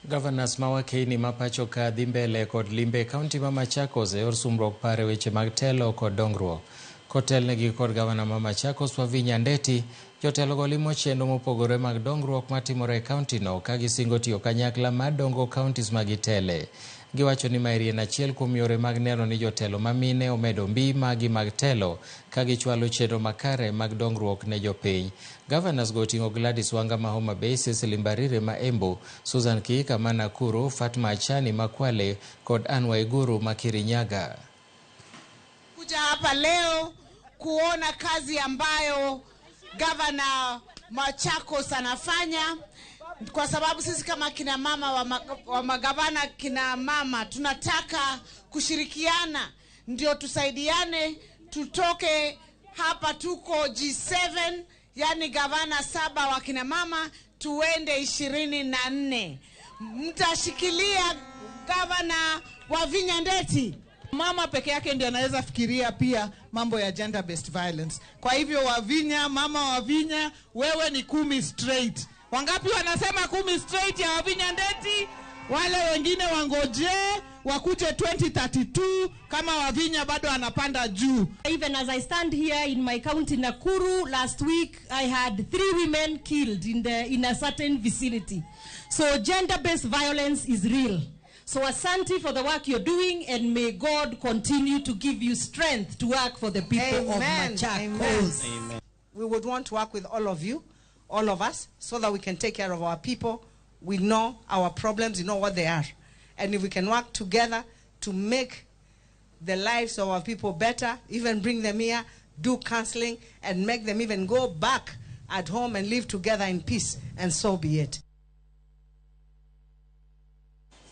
Governors ma wakeini ma pacho ka dhi mbele kod limbe e kaunti ma Machakos e yor sumruok paro e weche mag telo kod dongruok. Kotelnegi kod gavana ma Machakos Wavinya Ndeti, jotelogo limo chenro mopogore mag dongruok matimore e kauntino ka gisingo tiyo kanyakla mar dongo counties ma gitele. Giwacho ni maeri en achiel kuom yore mag neno ni jotelo ma mine omedo mbi magi mag telo ka gichwalo chenro makare mag dongruok ne jopiny. Governors go oting'o Gladys Wanga ma Homa Bay, Cecily Mbarire ma Embu, Susan Kihika ma Nakuru, Fatma Achani ma Kwale kod Anne Waiguru ma Kirinyaga. Kuja hapa leo kuona kazi ambayo gavana Machakos anafanya, kwa sababu sisi kama kina mama wa magavana kina mama tunataka kushirikiana, ndio tusaidiane, tutoke hapa tuko G7, yani gavana 7 wa kina mama, tuende 24. Mtashikilia gavana Wavinya Ndeti. Mama peke yake ndiye anaweza fikiria pia mambo ya gender based violence. Kwa hivyo Wavinya, mama Wavinya, wewe ni 10 straight. Wangapi wanasema 10 straight ya Wavinya Ndeti? Wale wengine wangoje wakuje 2032 kama Wavinya bado anapanda juu. Even as I stand here in my county Nakuru, last week I had 3 women killed in a certain vicinity. So gender-based violence is real. So asante for the work you're doing, and may God continue to give you strength to work for the people of Amen. Machakos. Amen. We would want to work with all of you, all of us, so that we can take care of our people. We know our problems, we know what they are. And if we can work together to make the lives of our people better, even bring them here, do counseling, and make them even go back at home and live together in peace, and so be it.